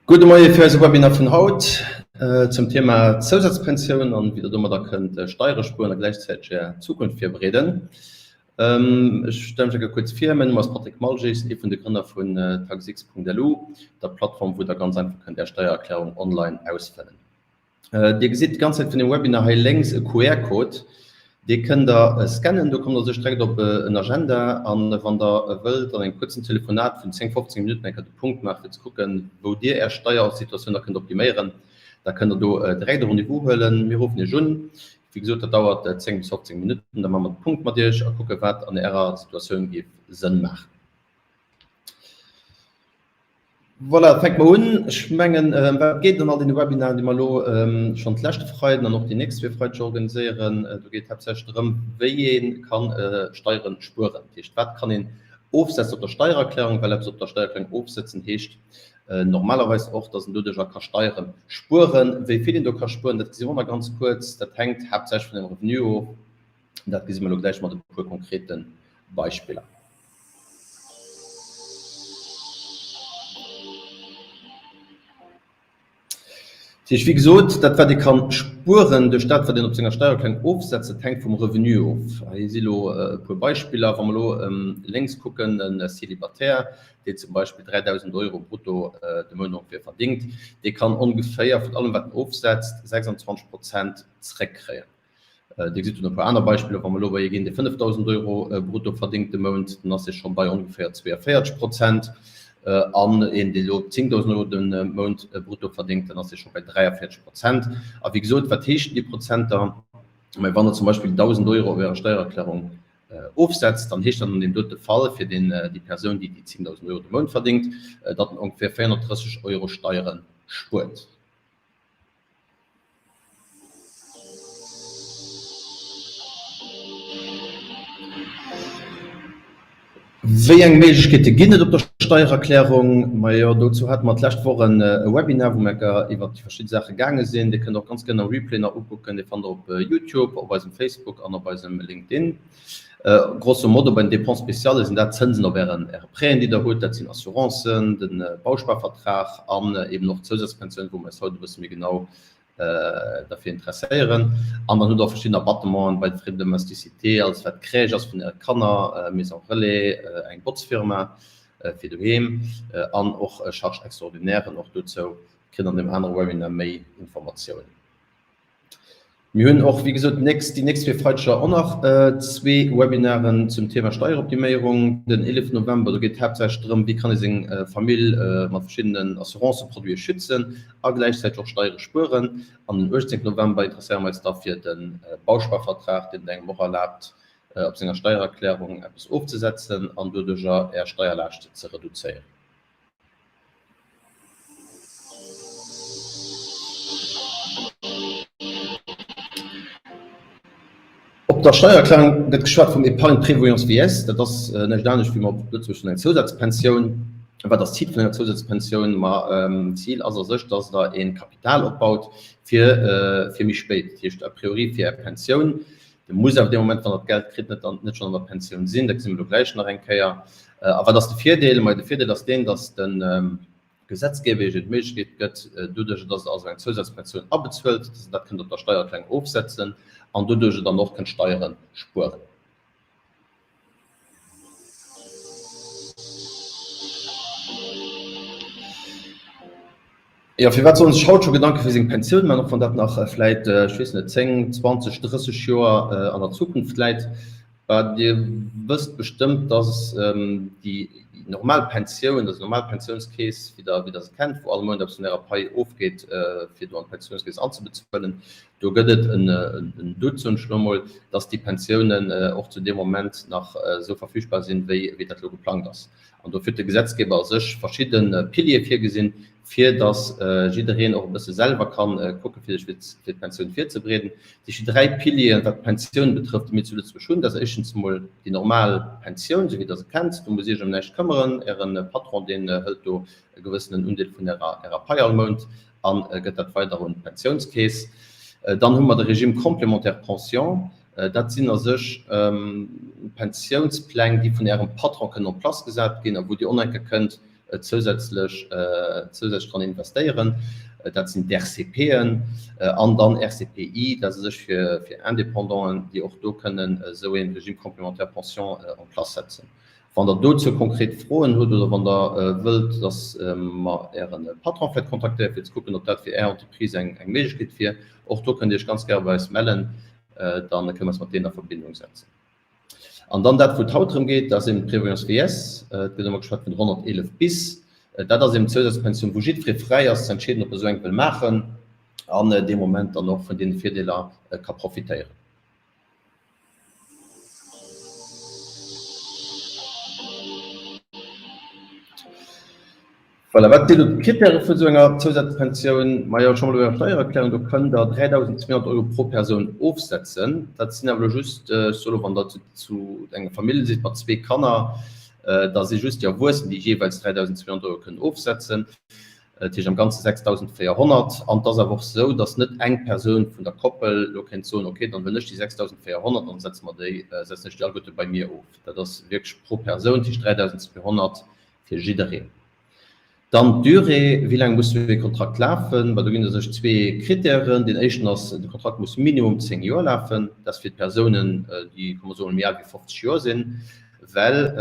Gudde Moie fir eise Webinar vun haut zum Thema Zousazpensioun an wéi der domadder kënnt Steiere spueren a gläichzäiteg är Zukunft virbereeden. Ech stelle mech eng Kéier kuerz vir, Mäin Numm ass Patrick Malgis, ee vun de Grënner vun taxx.lu, der Plattform wou der ganz einfach kënnt är Steiererklärung online ausfëllen. Dir gesitt déi ganz Zäit vun dem Webinar hei lénks e QR-Code. Dee kënnt der scannen, do kommt der sech direkt op en Agenda. An wann der wëllt an engem kuerzen Telefonat vun 10, 15 Minutten eng Kéier de Punkt maachen, fir ze kucken, wou Dir Är Steiersituatioun da kënnt optiméieren, da kënnt der do direkt e Rendez-vous huelen. Mir ruffen Iech un. Wéi gesot, dat dauert 10 bis 15 Minutten. Da maache mer de Punkt mat Iech a kucke wat an Ärer Situatioun géif Sënn maachen. Voilà, fänke mer un. Ech mengen, ëm wat geet et an all deene Webinaren, déi mer elo schonn d'leschte Freiden an och déi nächst zwee Freideg organiséieren? Do geet et haaptsächlech drëm, wéi ee ka Steiere spueren. Dat heescht, wat kann een ofsetzen op der Steiererklärung? Well eppes op der Steiererklärung ofsetzen heescht normalerweis och, dass een doduercher ka Steiere spueren. Wéi vill een do ka spueren, dat gesi mer och nach ganz kuerz. Dat hänkt haaptsächlech vun engem Revenu of. Dat gesi mer elo gläich mat e puer konkrete Beispiller. Dat heescht, wéi gesot, dat wat ee ka spueren duerch dat wat een op senger Steiererklärung ofsetzt, dat hänkt vum Revenu of. Hei si elo e puer Beispiller. Wa mer elo lénks kucken, e Célibataire, dee zum Beispill 3.000 Euro brutto de Mount ongeféier verdingt, dee kann ongeféier vun allem wat en ofsetzt 26 Prozent zréckkréien. Dir gesitt dunn e puer aner Beispiller, Wa mer elo bei ee ginn, dee 5.000 Euro brutto verdéngt de Mount, dann ass dee scho bei ongeféier 42 Prozent. An een, dee elo 10.000 Euro de Mount brutto verdéngt, dann ass dee scho bei 43 Prozent. A wéi gesot, wat heeschen déi Prozenter? Mä wann Der zum Beispill 1.000 Euro op Ärer Steiererklärung ofsetzt, dann heescht dat an deem dote Fall fir deen, déi Persoun, déi déi 10.000 Euro de Mount verdéngt, datt en ongeféier 430 Euro Steiere spuert. Wéi eng Méiglechkeete ginn et op der Steiererklärung? Majo, dozou hate mer d'lescht Woch e Webinar, wou mer iwwert déi verschidde Saache gaange sinn. Dir kënnt och ganz gënn am Replay nach ukucken. Dee fannt der op Youtube, op eisem Facebook an op eisem LinkedIn. Grosso modo bei den Dépenses spéciales sinn dat d'Zënsen op Ären, Äre Prêten, déi Der hutt, dat sinn Assurancen, de Bausparvertrag an eben och d'Zousazpensioun, wou mer eis haut e bësse méi genau derfir interesséieren. An dann hutt Der och verschidden Abattementen bei de Frais de domesticité, alles wat d'Crèche ass vun Äre Kanner, Maison relais, eng Botzfirma fir doheem an och Charges extraordinairen. Och dozou kritt Der an deem anere Webinar méi Informatiounen. Mir hunn och, wéi gesot, nächst, déi nächst zwee Freideger och nach zwee Webinaren zum Thema Steieroptiméierung. Den 11 November, do geet et haaptsächlech drëm, wéi kann ee seng Famill mat verschiddenen Assuranceproduite schützen a gläichzäiteg och Steiere spueren. An den 18 November interesséiere mer eis da fir de Bausparvertrag, deen et engem och erlaabt, op senger Steiererklärung eppes ofzesetzen an doduercher Är Steierlaascht ze reduzéieren. Op der Steiererklärung gëtt geschwat vum Épargne prévoyance vieillesse. Dat ass näischt anescht wéi mer op Lëtzebuerg soen eng Zousazpensioun. Wat ass d'Zil vun enger Zousazpensioun? Ma d'Zil ass a sech, dass Der e Kapital opbaut fir fir méi spéit, dat heescht a priori fir Är Pensioun. Dir musst awer dee Moment, wann Der d'Geld kritt, net dann net schonn an der Pensioun sinn. Dat gesi mer elo gläich nach eng Kéier. A wat ass de Virdeel? Majo, de Virdeel ass deen, dass de Gesetzgeber Iech eben d'Méiglechkeet gëtt, doduerjer, dass Der also eng Zousazpensioun abezuelt, dass Der dat kënnt op der Steiererklärung ofsetzen an doduerjer dann och kënnt Steiere spueren. Jo, firwat soll en sech haut scho Gedanke fir seng Pensioun man, och wann dat nach vläit, ech weess net, 10, 20, 30 Joer an der Zukunft läit? Bah, Dir wësst bestëmmt, dass déi normal Pensioun, also déi normal Pensiounskeess, wéi Der, wéi Der se kennt, wou all Mount eppes vun Ärer Pai ofgeet, fir do an d'Pensiounskeess anzebezuelen, do gëtt et en Doute, soen ech elo emol, dass déi Pensiounen och zu deem Moment nach esou verfügbar sinn, wéi, wéi dat elo geplangt ass. An dofir huet de Gesetzgeber a sech verschidde Piliere virgesinn, fir datt jiddereen och e bësse selwer kann kucken, fir sech fir d'Pensioun virzebereeden. Déi déi dräi Pilieren, wat d'Pensioun betrëfft, déi mir zu Lëtzebuerg hunn, dat ass éischtens emol déi normal Pensioun, esou wéi Der se kennt. Do musst Dir Iech ëm näischt këmmeren. Äre Patron, deen hëlt do e gewëssenen Undeel vun Ärer Pai all Mount a gëtt dat weider un d'Pensiounskeess. Dann hu mer de Régime complémentaire pension. Dat sinn a sech Pensiounspläng, déi vun Ärem Patron kënnen en place gesat ginn a wou Dir onenke kënnt. zousätzlech zousätzlech dran investéieren. Dat sinn d'RCPen an dann RCPI, dat ass u sech fir fir Indépendanten, déi och do kënnen esou ee Régime complémentaire pension en place setzen. Wann Der dozou konkret Froen hutt oder wann Der wëllt, dass mer Äre Patron vläicht kontaktéieren, fir ze kucken, ob dat fir Är Entreprise eng Méiglechkeet wier, och do kënnt Dir Iech ganz gäre bei eis mellen, da kënne mer eis mat deenen a Verbindung setzen. An dann dat, wou et haut drëm geet, dat ass eben d'Prévoyance vieillesse. Et gëtt ëmmer geschwat vun 111 bis. Dat ass eben d'Zousazpensioun, wou jiddweree fräi ass ze entscheeden, ob e sou eng wëll maachen an dee Moment dann och vun deene Virdeeler ka profitéieren. Voilà, wat sinn elo d'Krittäre vun esou enger Zousazpensioun? Majo, scho mol bei der Steiererklärung, do kënnt Der 3.200 Euro pro Persoun ofsetzen. Dat sinn awer elo just, ech soe elo, wann Der zu enger Famill sidd mat zwee Kanner, da si just déi Erwuessen, déi jeeweils 3.200 Euro kënnen ofsetzen. Dat heescht am Ganze 6.400. An et ass awer och esou, datt net eng Persoun vun der Koppel elo kéint soen, okay, dann huelen ech déi 6.400 an dann setze mer déi, setzen ech déi alleguerte bei mir of. Dat ass wierklech pro Persoun, dat heescht 3.200 fir jiddereen. Dann d'Durée, wéi laang muss esou ee Kontrakt lafen? Bah, do ginn et u sech zwee Krittären. Deen éischten ass, de Kontrakt muss minimum 10 Joer lafen. Dat ass fir d'Persounen, déi, komm mer soen, méi al wéi 50 Joer sinn, well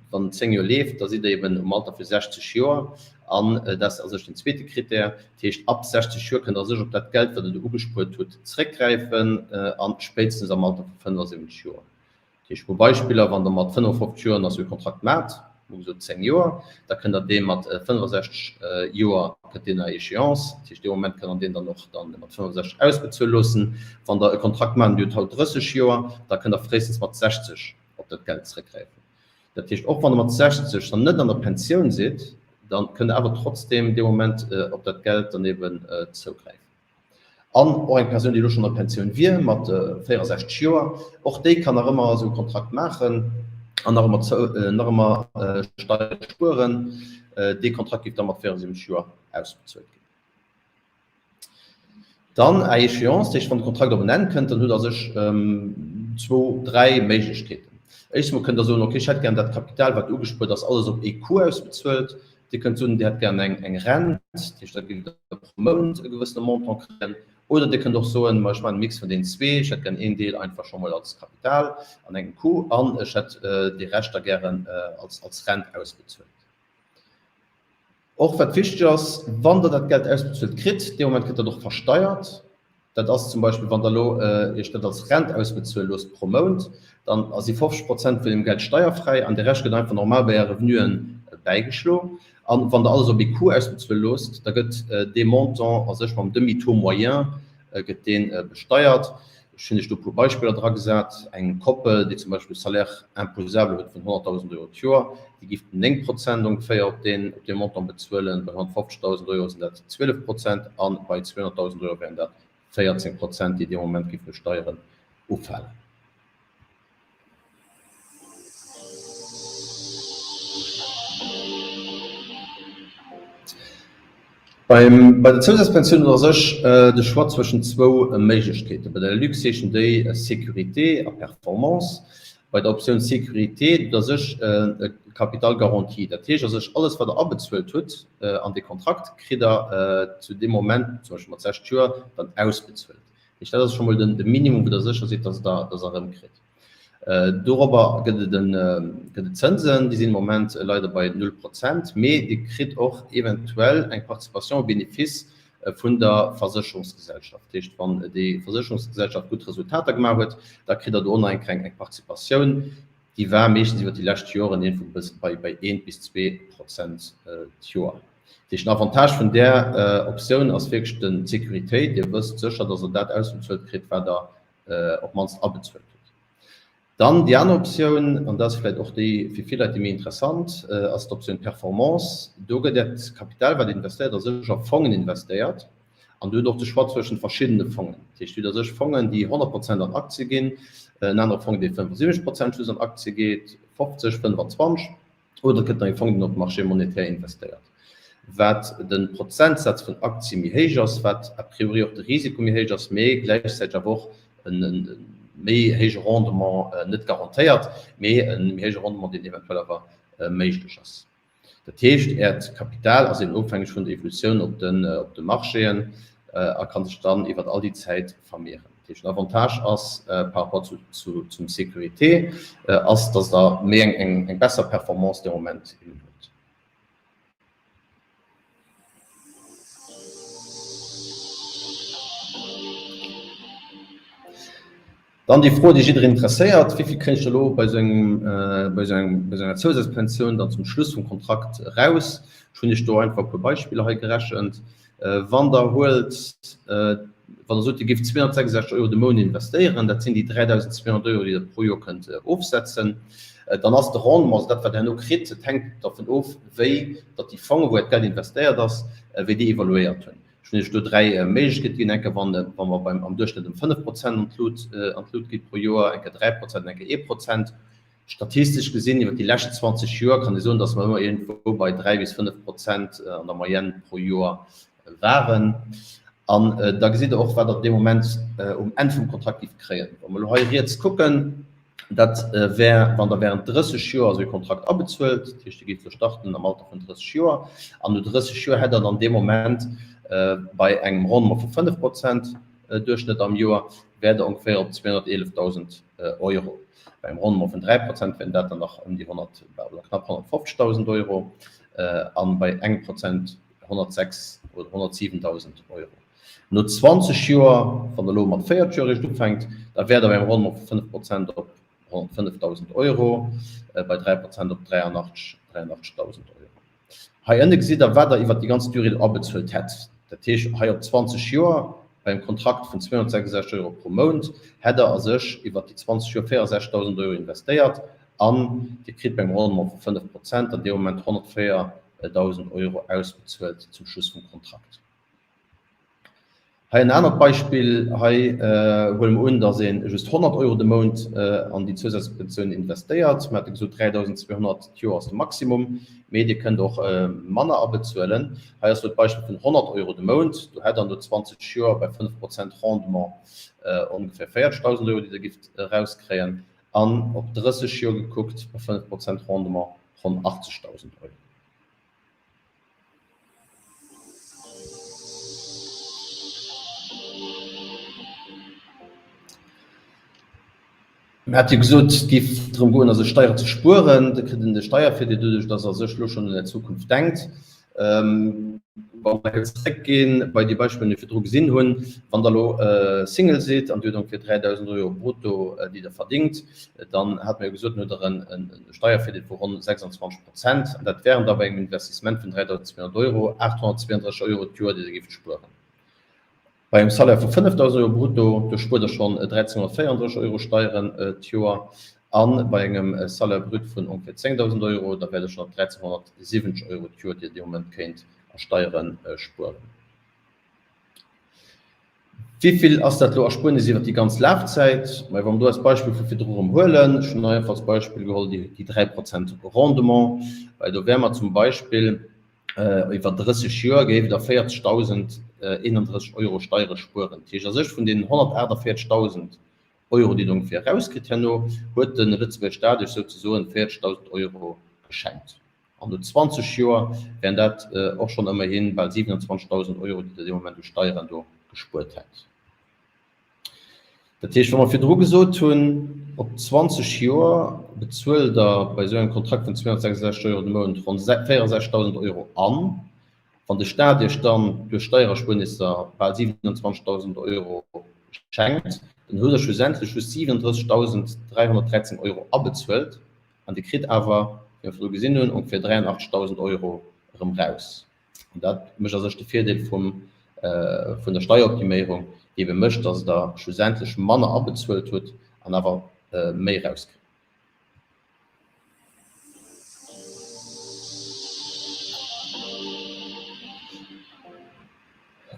wann en 10 Joer leeft, da sidd Der eben um Alter vu 60 Joer. An dat ass a sech den zweete Krittär. Dat heescht, ab 60 Joer kënnt Der a sech op dat Geld, wat Der do ugespuert hutt, zréckgräifen, a spéitstens am Alter vu 75 Joer. Dat heescht, puer Beispiller, Wann Der mat 55 Joer nach esou e Kontrakt maacht, hu gesot 10 Joer, da kënnt Der dee mat 65 Joer, kënnt deen à échéance. Dat heescht, dee Moment kënnt Der deen dann och dann mat 65 ausbezuele loossen. Wann Der e Kontrakt maacht an Dir hutt haut 30 Joer, da kënnt Der fréistens mat 60 op dat Geld zrëckgräifen. Dat heescht, och wann Der mat 60 dann net an der Pensioun sidd, da kënnt Der awer trotzdem dee Moment op dat Geld dann eben zougräifen. An och eng Persoun, déi elo schonn a Pensioun wier, mat 64 Joer, och déi kann nach ëmmer esou e Kontrakt maachen an nach ëmmer nach ëmmer Steiere spueren. Dee Kontrakt géif da mat 74 Joer ausbezuelt ginn. Dann à échéance, dat heescht, wann de Kontrakt op en Enn kënnt, dann hutt Der sech zwou, dräi Méiglechkeeten. Éischstens emol kënnt Der soen, okay, ech hätt gären dat Kapital, wat ugespuert ass, alles op ee Coup ausbezuelt. Dir kënnt soen, Dir hätt gären eng Rent, dat heescht, da gitt Der pro Mount e gewëssene Montant kréien. Oder Dir kënnt och soen, Ma ech maachen e Mix vun deenen zwee, ech hätt gären een Deel einfach scho mol als Kapital an engem Coup an ech hätt dee Rescht da gären als Rent ausbezuelt. Och wat wichteg ass, Wann Der dat Geld ausbezuelt kritt, dee Moment gëtt dat och versteiert. Dat ass zum Beispill, wann Der elo Iech dat als Rent ausbezuele loosst pro Mount, dann si 50 Prozent vun deem Geld steierfräi an de Rescht gëtt einfach normal bei Är Revenuen bäigeschlo. A wann Der alles op ee Coup ausbezuele loosst, da gëtt dee Montant a sech mam Demi-taux moyen gëtt dee besteiert. Ech hunn Iech do e puer Beispiller dragesat. Eng Koppel, déi zum Beispill e Salaire imposable huet vun 100.000 Euro d'Joer, déi géif 9 Prozent ongeféier op deen op dee Montant bezuelen. Bei 150.000 Euro sinn dat 12 Prozent a bei 200.000 Euro wären dat 14 Prozent, déi dee Moment géifen u Steieren ufalen. Beim, bei der Zousazpensioun huet a sech de Choix zwëschen zwou Méiglechkeeten. Bei der Luxe heeschen déi Sécurité a Performance. Bei der Optioun Sécurité hutt a sech e Capital garanti. Dat heescht a sech, alles wat Der abezuelt hutt an dee Kontrakt, kritt Der zu deem Moment, zum Beispill mat 60 Joer, dann ausbezuelt. Dat heescht, dat ass scho mol den de Minimum, wou Der sécher sidd, dass Der dass Der erëmkritt. Dorobber gëtt et en gëtt et Zënsen, déi sinn am Moment leider bei null Prozent, mee Dir kritt och eventuell eng Participation au bénéfice vun der Versécherungsgesellschaft. Dat heescht, wann déi Versécherungsgesellschaft gutt Resultater gemaach huet, da kritt Der do och nach eng kleng eng Participatioun. Déi war meeschtens iwwer déi lescht Joren iergendwou e bësse bei bei eent bis 2% d'Joer. Dat heescht, den Avantage vun där Optioun ass wierklech den d'Sécuritéit. Dir wësst sécher, dass Der dat ausbezuelt kritt, wat Der op d'mannst abezuelt hutt. Dann déi aner Optioun, an dat ass vläicht och déi fir vill Leit déi méi interessant, ass d'Optioun Performance. Do gëtt Äert Kapital, wat investéiert ass, sécher a Fongen investéiert. An do hutt Der och de Choix zwëschent verschiddene Fongen. Dat heescht, Dir hutt a sech Fongen, déi 100 Prozent an Aktie ginn, en anere Fong, dee 75 Prozent just an Aktie geet, 50, 25. Oder et gëtt nach ee Fong, deen op de Marché monétaire investéiert. Wat de Prozentsaz vun Aktie méi héich ass, wat a priori och de Risiko méi héich ass, mee gläichzäiteg awer och e méi héije Rendement net garantéiert, mee e méi héije Rendement, deen eventuell awer méiglech ass. Dat heescht, Äert Kapital ass eben ofhängeg vun der Evolutioun op de Marchéen a ka sech dann iwwert all déi Zäit vermehren. Dat heescht, den Avantage ass par rapport zum Sécurité ass, dass Der méi eng besser Performance dee Moment eben hutt. Dann déi Fro, déi jiddereen interesséiert, Wéi vill kréien ech da elo bei esou engem, bei esou engem, bei esou enger Zousazpensioun dann zum Schluss vum Kontrakt eraus? Ech hunn Iech do einfach e puer Beispiller hei gerechent. Wann Der huelt, wann Der sot, Dir géift 266 Euro de Mount investéieren, dat sinn déi 3.200 Euro, déi Der pro Joer kënnt ofsetzen, dann ass de Rendement, also dat, wat Der herno kritt, dat hänkt dervun of, wéi datt déi Fongen, wou Äert Geld investéiert ass, wéi déi evaluéiert hunn. Ech hunn Iech do 3 Méiglechkeete ginn, eng Kéier, wann mer beim am Duerchschnëtt ëm 5 Prozent an d'Lut an d'Lut geet pro Joer, eng Kéier 3 Prozent an eng Kéier 1 Prozent. Statistesch gesinn iwwer déi lescht 20 Joer kann ee soen, datt mer ëmmer iergendwou bei 3 bis 5 Prozent an der Moyenne pro Joer waren. An da gesitt Der och, wat Der dee Moment um Enn vum Kontrakt géift kréien. Wa mer elo hei riets kucken, Dat wär, wann Der während 30 Joer esou ee Kontrakt abezuelt, dat heescht, Dir géift elo starten am Alter vun 30 Joer, an no 30 Joer hätt Der dann dee Moment bei engem Rendement vu 5 Prozent Duerchschnëtt am Joer, wäert Der ongeféier op 211.000 Euro. Bei engem Rendement vun 3 Prozent wären dat dann nach ëm déi 100 oder knapp 150.000 Euro a bei engem Prozent 106 oder 107.000 Euro. No 20 Joer, wann Der elo mat 40 Joer eréischt ufänkt, da wäert Der bei engem Rendement vu 5 Prozent op 105.000 Euro, bei 3 Prozent op 83 83.000 Euro. Hei ënne gesitt Der, wat Der iwwert déi ganz Durée do abezuelt hätt. Dat heescht, hei op 20 Joer, bei engem Kontrakt vun 266 Euro pro Mount, hätt Der a sech iwwert déi 20 Joer 64.000 Euro investéiert an Dir kritt bei engem Rendement vu 5 Prozent an deem Moment 104.000 Euro ausbezuelt zum Schluss vum Kontrakt. Hei en anert Beispill, Hei huele mer un, datt ee just 100 Euro de Mount an déi Zousatzpensioun investéiert. Mir hate gesot, 3.200 d'Joer ass de Maximum, mee Dir kënnt och manner abezuelen. Hei ass elo d'Beispill vun 100 Euro de Mount. Do hätt Der no 20 Joer bei 5 Prozent Rendement ongeféier 40.000 Euro, déi Der gifft erauskréien. An op 30 Joer gekuckt bei 5 Prozent Rendement ronn 80.000 Euro. Mir hate jo gesot, et géif drëm goen, a sech Steiere ze spueren. Da kritt een de Steiervirdeel doduerch, dass a sech elo schonn un Är Zukunft denkt. Wa mer eng Kéier zréckginn bei déi Beispiller, déi mir virdru gesinn hunn, Wann Der elo Single sidd an Dir hutt ongeféier 3.000 Euro brutto, déi Der verdingt, dann hate mir jo gesot, dann hutt Der e Steiervirdeel vu ronn 26 Prozent. An dat wären da bei engem Investissement vun 3.200 Euro 832 Euro d'Joer, déi Der géift spueren. Bei engem Salaire vu 5.000 Euro brutto, do spuert Der schonn 1.334 Euro Steieren d'Joer. A bei engem Salaire brut vun ongeféier 10.000 Euro, da wäert Der schonn op 1.370 Euro d'Joer, déi Der dee Moment kéint a Steiere spueren. Wéi vill ass dat elo Erspuernis iwwert déi ganz Lafzäit? Mä wa mer do eist Beispill vu virdru erëm huelen, ech hunn hei einfach als Beispill geholl déi 3 Prozent Rendement, well do wäre mer zum Beispill iwwer 30 Joer géift Der 40.031 Euro Steiere spueren. Dat heescht a sech vun deenen 148.000 Euro, déi Der ongeféier erauskritt herno, huet de Lëtzebuerger Staat Iech souzesoen 40.000 Euro geschenkt. An no 20 Joer wären dat och schonn ëmmerhi bal 27.000 Euro, déi Der dee Moment u Steieren do gespuert hätt. Dat heescht, wa mer virdru gesot hunn, op 20 Joer bezuelt Der bei esou engem Kontrakt vun 266 Euro de Mount ronn 64.000 Euro an, wann de Staat Iech dann duerch Steiererspuernisser bal 27.000 Euro schenkt, dann hutt Der schlussendlech just 37.313 Euro abezuelt. An Dir kritt awer, wéi mer virdru gesinn hunn, ongeféier 83.000 Euro erëm raus. An dat mécht a sech de Virdeel vum, vun der Steieroptiméierung, déi ebe mécht, dass Der schlussendlech manner abezuelt hutt an awer méi erauskritt.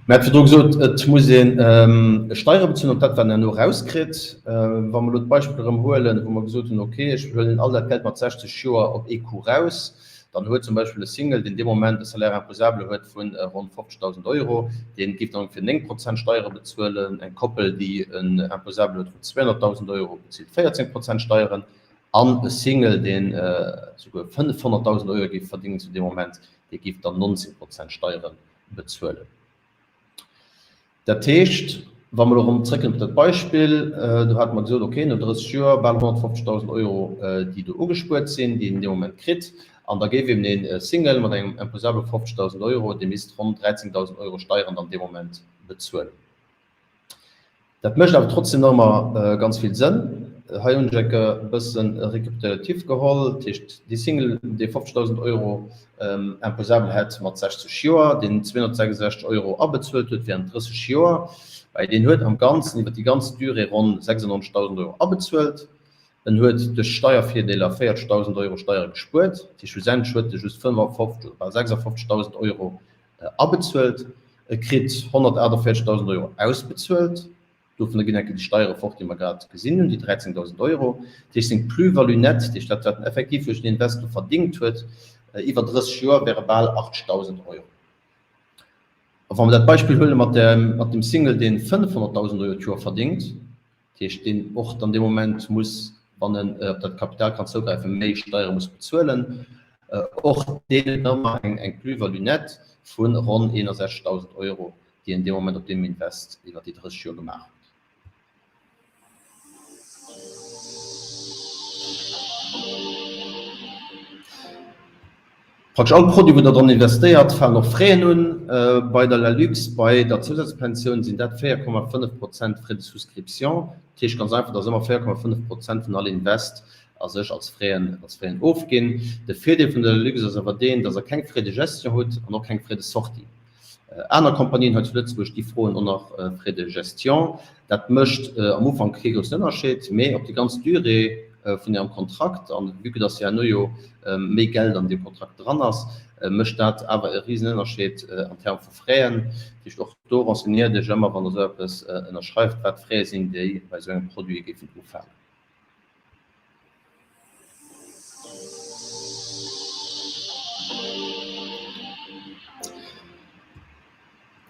Mir hate virdru gesot, et muss ee Steiere bezuelen op dat, wat een herno erauskritt. Wa mer elo d'Beispill erëm huelen, wou mer gesot hunn, okay, ech huelen all dat Geld mat 60 Joer op ee Coup raus, dann huet zum Beispill e Single, deen dee Moment e Salaire imposable huet vu ronn 50.000 Euro, dee géif dann ongeféier 9 Prozent Steiere bezuelen. Eng Koppel, déi en Imposable huet vun 200.000 Euro, bezilt 14 Prozent Steieren. An e Single, deen souguer 500.000 Euro géif verdéngen zu deem Moment, dee géif dann 19 Prozent Steiere bezuelen. Dat heescht, wa mer elo erëm zrëckkommen op dat Beispill, do hate mer gesot, okay, no 30 Joer bal 150.000 Euro, déi do ugespuert sinn, déi een dee Moment kritt, an da géif eben ee Single mat engem Imposable vu 50.000 Euro, dee misst ronn 13.000 Euro Steieren dann dee Moment bezuelen. Dat mécht awer trotzdem nach ëmmer ganz vill Sënn. Hei hunn ech e bëssen e Récapitulatif geholl. Dat heescht, dee Single, dee 50.000 Euro imposabel hätt mat 60 Joer, deen 266 Euro abezuelt huet während 30 Joer, well deen huet am Ganzen iwwer déi ganz Durée ronn 96.000 Euro abezuelt. En huet duerch d'Steiervirdeeler 40.000 Euro Steiere gespuert. Dat heescht, schlussendlech huet e just 55 oder bal 56.000 Euro Abezuelt. E kritt 148.000 Euro ausbezuelt. Dovunner ginn enke déi Steiere fort, déi mer grad gesinn hunn, déi 13.000 Euro. Dat heescht, seng Plus-value nette, dat heescht dat, wat en effektiv duerch den Invest do verdingt huet, iwwer 30 Joer, wäre bal 80.000 Euro. A wa mer dat Beispill huele mat dem Single, dee 500.000 Euro d'Joer verdingt, Dat heescht, deen och dann dee Moment muss, wann en op dat Kapital kann zougräifen, méi Steiere muss bezuelen. Och deen huet nach ëmmer eng Plus-value nette vu ronn 61.000 Euro, déi en dee Moment op deem Invest iwwer déi 30 Joer gemaach huet. Praktesch all Produit, wou Der dran investéiert, falen och Fräen un. Bei der LALUX, bei der Zousazpensioun sinn dat 4,5 Prozent Frais de souscription. Dat heescht ganz einfach, dass ëmmer 4,5 Prozent vun all Invest a sech als Fräen, als Fräen ofginn. De Virdeel vun der LALUX ass awer deen, dass Der keng Frais de gestion hutt an och keng Frais de sortie. Aner Kompanien hei zu Lëtzebuerg, déi froen och nach Frais de gestion. Dat mécht am Ufank kee groussen Ënnerscheed, mee op déi ganz Durée vun Ärem Kontrakt, an vue que dass jo herno jo méi Geld an deem Kontrakt dran ass, mécht dat awer e Risenënnerscheed an Terme vu Fraisen. Dat heescht, och do renseignéiert Iech ëmmer, wann Der esou eppes ënnerschreift, wat d'Fraise sinn, déi bei esou engem Produit géifen ufalen.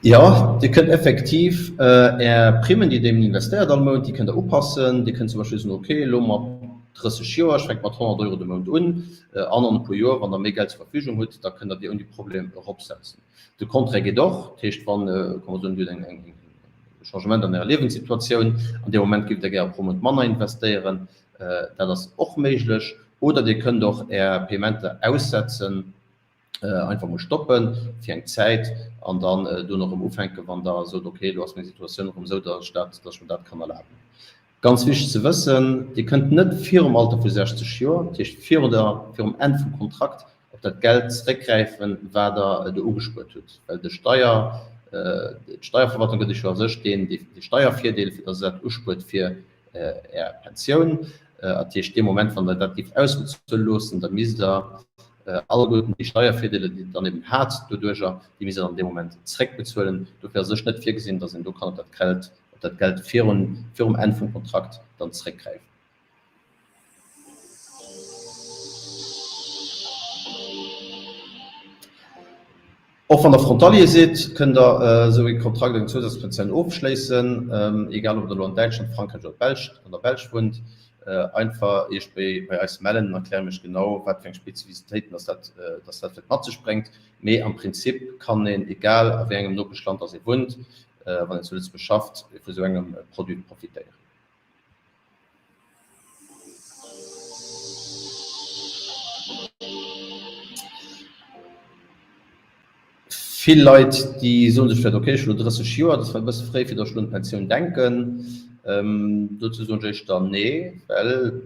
Jo, Dir kënnt effektiv Är Primmen, déi Dir eben investéiert all Mount, déi kënnt Der upassen. Dir kënnt zum Beispill soen, ok, elo mat 30 Joer, ech fänke mat 100 Euro de Mount un, an an e puer Joer, wann Der méi Geld zur Verfügung hutt, da kënnt Der déi ouni Problem eropsetzen. De Contraire geet och, dat heescht, wann, komm mer soen, Dir hutt eng Changement an Ärer Liewenssituatioun, an deem Moment géift Der gäre pro Mount manner investéieren, dat ass och méiglech. Oder Dir kënnt och Är Paiementer aussetzen, einfach mol stoppen fir eng Zäit an dann dono erëm ufänken, wann Der sot, okay, elo ass meng Situatioun erëm esou, datt ech dat, datt ech mer dat kann erlaben. Ganz wichteg ze wëssen, Dir kënnt net virum Alter vu 60 Joer, dat heescht virun der, virum Enn vum Kontrakt, op dat Geld zeréckgräifen, wat Der do ugespuert hutt, well de Steier, d'Steierverwaltung gëtt Iech jo a sech deen, dee Steiervirdeel, fir datt Der dat uspuert fir Är Pensioun. Dat heescht, dee Moment, wann Der dat géift ausbezuele loossen, da misst Der alleguerten déi Steiervirdeeler, déi Der dann eben hat doduerjer, déi misst Der dann dee Moment zréckbezuelen. Dofir ass a sech net virgesinn, datt een do kann op dat Geld, op dat Geld virun, virum Enn vum Kontrakt dann zréckgräifen. Och wann der Frontalier sidd, kënnt der esou ee Kontrakt, eng Zousazpensioun ofschléissen, egal ob der elo an Däitschland, Frankräich oder Belsch, an der Belsch wunnt. Einfach iech bei eis mellen, dann erkläre mir iech genau, wat fir eng Spezifizitéiten dass dat, dass dat fir mat sech bréngt. Mee am Prinzip kann een, egal a wéi engem Nopeschland dass ee wunnt, wann een zu Lëtzebuerg schafft, vu esou engem Produit profitéieren. Vill Leit, déi soen sech vläicht, okay, ech hunn elo 30 Joer, dat ass vläicht e bësse fréi, fir datt ech elo un d'Pensioun denken. Dozou soen ech éischter nee, well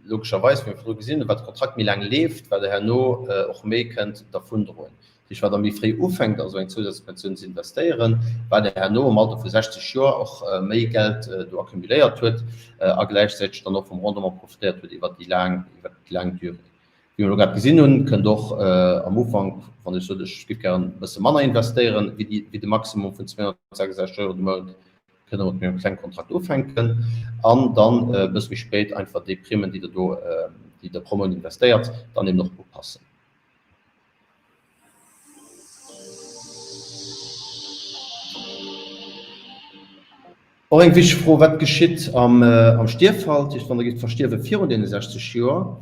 logescherweis, wéi mir virdru gesinn hunn, wat de Kontrakt méi laang leeft, wat Der herno och méi kënnt dervundroen. Dat heescht, wat Der méi fréi ufänkt a sou eng Zousatzpensioun ze investéieren, wat Der herno am Alter vu 60 Joer och méi Geld do accumuléiert huet a gläichzäiteg dann och vum Rendement profitéiert huet iwwert déi laang, iwwert déi laang Durée. Wéi mer elo grad gesinn hunn, kënnt och am Ufank, wann ech sot, ech géif gären e bësse manner investéieren wéi de Maximum vun 266 Euro de Mount, kënnt Der mat mengem klenge Kontrakt ufänken an dann e bësse méi spéit einfach déi Primmen, déi Der do, déi Der pro Mount investéiert, dann eben och upassen. Och eng wichteg Fro, Wat geschitt am Stierffall, dat heescht, wann Der géift verstierwe virun deene 60 Joer?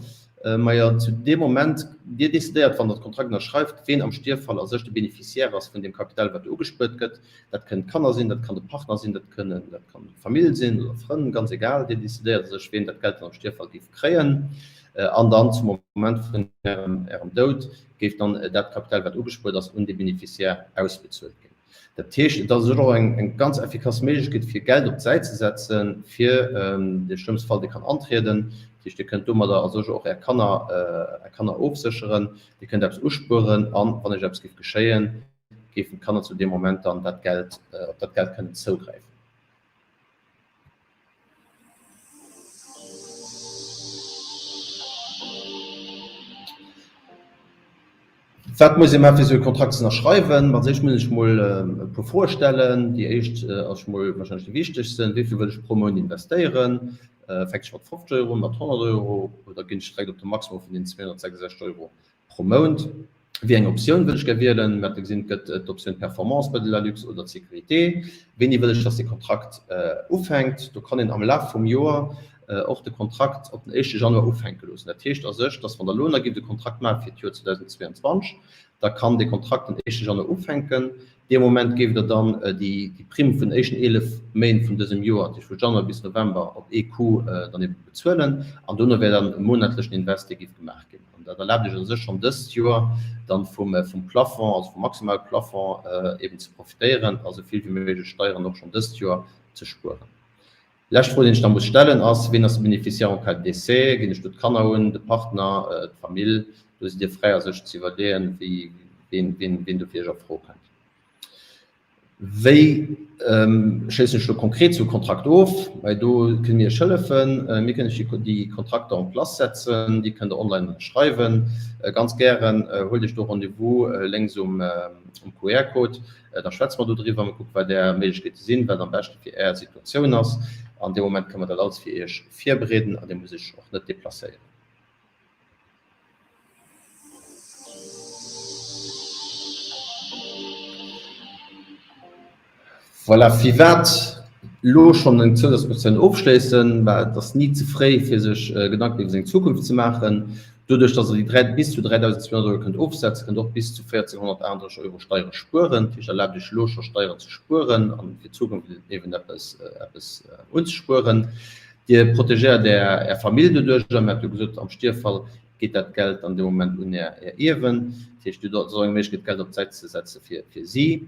Majo, zu deem Moment, Dir decidéiert, wann Der de Kontrakt ënnerschreift, ween am Stierffall a sech de Bénéficiaire ass vun deem Kapital, wat do ugespuert gëtt. Dat kënnen d'Kanner sinn, dat kann de Partner sinn, dat kënnen, dat kann d'Famill sinn oder Frënn, ganz egal. Dir decidéiert a sech, ween dat Geld dann am Stierffall géif kréien. An dann zum Moment vun Ärem Doud géif dann dat Kapital, wat ugespuert ass, un dee Bénéficiaire ausbezuelt ginn. Dat heescht, et ass och eng ganz effikass Méiglechkeet, fir Geld op d'Säit ze setzen, fir de schlëmmste Fall, dee kann antrieden. Dat heescht, Dir kënnt domadder a sech och Är Kanner, Är Kanner ofsécheren. Dir kënnt eppes uspueren an, wann Iech eppes géif geschéien, géifen d'Kanner zu deem Moment dann dat Geld, op dat Geld kënnen zougräifen. Wat muss ee maachen, fir esou e Kontrakt ze ënnerschreiwen? Als éischt muss ech mol e puer Froe stellen. Déi éischt ass mol warscheinlech déi wichtegsten, Wéi vill wëll ech pro Mount investéieren? Fänke ech mat 50 Euro un, mat 100 Euro oder ginn ech direkt op de Maximum vun den 266 Euro pro Mount? Wéi eng Optioun wëll ech gär wielen? Mir hate gesinn, et gëtt d'Optioun Performance bei de La Luxe oder d'Sécurité. Wéini wëll ech, dass de Kontrakt ufänkt? Do kann een am Laf vum Joer och de Kontrakt op den éischte Januar ufänke loossen. Dat heescht a sech, dass wann Der elo nach giff de Kontrakt maache fir d'Joer 2022, da kann dee Kontrakt den éischte Januar ufänken. Dee Moment géift Der dann déi Primm vun den éischten 11 Méint vun dësem Joer, dat heescht vu Januar bis November, op ee Coup dann ebe bezuelen. An dono wär dann e monatlechen Invest, dee géif gemaach ginn. An dat erlaabt Iech a sech schonn dëst Joer dann vum Plafond, also vum maximale Plafond eben ze profitéieren a sou vill wéi méiglech Steieren och schonn dëst Joer ze spueren. Lescht Fro, déi ech nach muss stellen, ass, Wien ass de Bénéficiaire en cas de décès? Ginn ech do d'Kanner un, de Partner, d'Famill? Do sidd Dir fräi a sech ze iwwerleeën, wéi, ween, ween, ween do fir Iech a Fro kënnt. Wéi schléissen ech elo konkret esou e Kontrakt of? Well do kënne mir Iech hëllefen. Mir kënnen Iech déi Kontrakter en place setzen. Déi kënnt Der online ënnerschreiwen. Ganz gären huelt Iech do Rendez-vous lénks um QR-Code. Da schwätze mer do driwwer, mir kucke wat Är Méiglechkeete sinn, wat am beschte fir Är Situatioun ass. An deem Moment kënne mer dat alles fir Iech virbereeden an Dir musst Iech och net deplacéieren. Voilà, firwat elo schonn eng Zousatzpensioun ofschléissen? Bah, et ass ni ze fréi, fir sech Gedanken iwwer seng Zukunft ze maachen. Doduerch, dass Der déi 3, bis zu 3.200 Euro kënnt ofsetzen, kënnt Der och bis zu 1.438 Euro Steiere spueren. Dat heescht, erlaabt Iech elo scho Steieren ze spueren an fir d'Zukunft eben eppes, eppes unzespueren. Dir protegéiert Är, Är Famill doduerch. A mir hate jo gesot, am Stierffall geet dat Geld an deem Moment un Är, Är Ierwen. Dat heescht, Dir hutt och eng Méiglechkeet, Geld op d'Säit ze setze fir, fir si.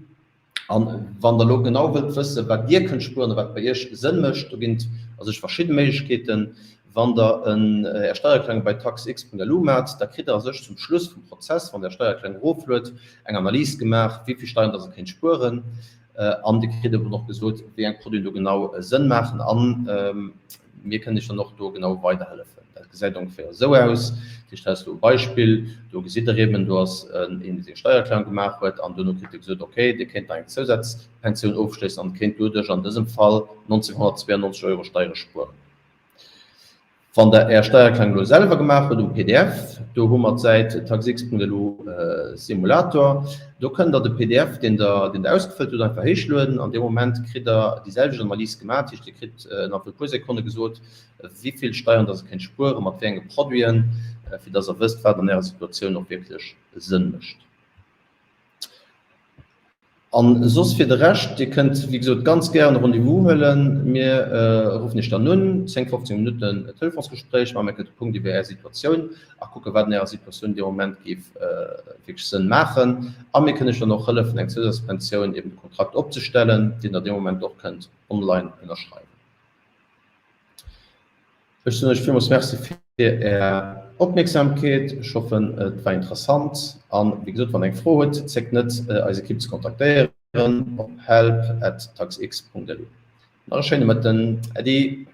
An wann der elo genau wëllt wëssen, wat Dir kënnt spueren a wat bei Iech Sënn mécht, do ginn et a sech verschidde Méiglechkeeten. Wann der Är Steiererklärung bei taxx.lu maacht, da kritt der a sech zum Schluss vum Prozess, wann Der Är Steiererklärung erofluet, eng Analys gemaach, wéi vill Steieren dass Der kéint spueren. An Dir kritt eben och gesot, wéi eng Produiten do genau Sënn maachen. An mir kënnen Iech dann och do genau weiderhëllefen. Dat gesäit ongeféier esou aus. Dat heescht, hei ass elo e Beispill, do gesitt Der eben, do ass een, dee seng Steiererklärung gemaach huet an duerno kritt e gesot, okay, Dir kéint nach eng Zousazpensioun ofschléissen an kéint doduerch an dësem Fall 1.992 Euro Steiere spueren. Wann Der Är Steiererklärung elo selwer gemaach hutt um pdf, do hu mer d'Säit taxx.lu Simulator, do kënnt Der de pdf, deen Der, deen Der ausgefëllt hutt, einfach héichlueden an dee Moment kritt Der déi selwecht Analys gemaach. Dat heescht, Dir kritt innerhalb vu e puer Sekonne gesot, wéi vill Steieren dass Der kéint spueren, mat wéi enge Produiten, fir dass Der wësst, wat an Ärer Situatioun och wierklech Sënn mécht. An soss fir de Rescht, Dir kënnt wéi gesot ganz gären e Rendez-vous huelen. Mir ruffen Iech dann un, 10, 15 Minutten Telefonsgespréich, maache mir e Punkt iwwer Är Situatioun a kucke wat an Ärer Situatioun dee Moment géif wierklech Sënn maachen. A mir kënnen Iech dann och hëllefen eng Zousazpensioun, eben de Kontrakt opzestellen, deen Der dee Moment och kënnt online ënnerschreiwen. Ech soen Iech villmools Merci fir Är Opmierksamkeet. Ech hoffen, et war interessant. An wéi gesot, wann Der eng Fro hutt, zéckt net, eis Ekipp ze kontaktéieren op help at taxx.lu. Nach e schéine Mëtten. Äddi.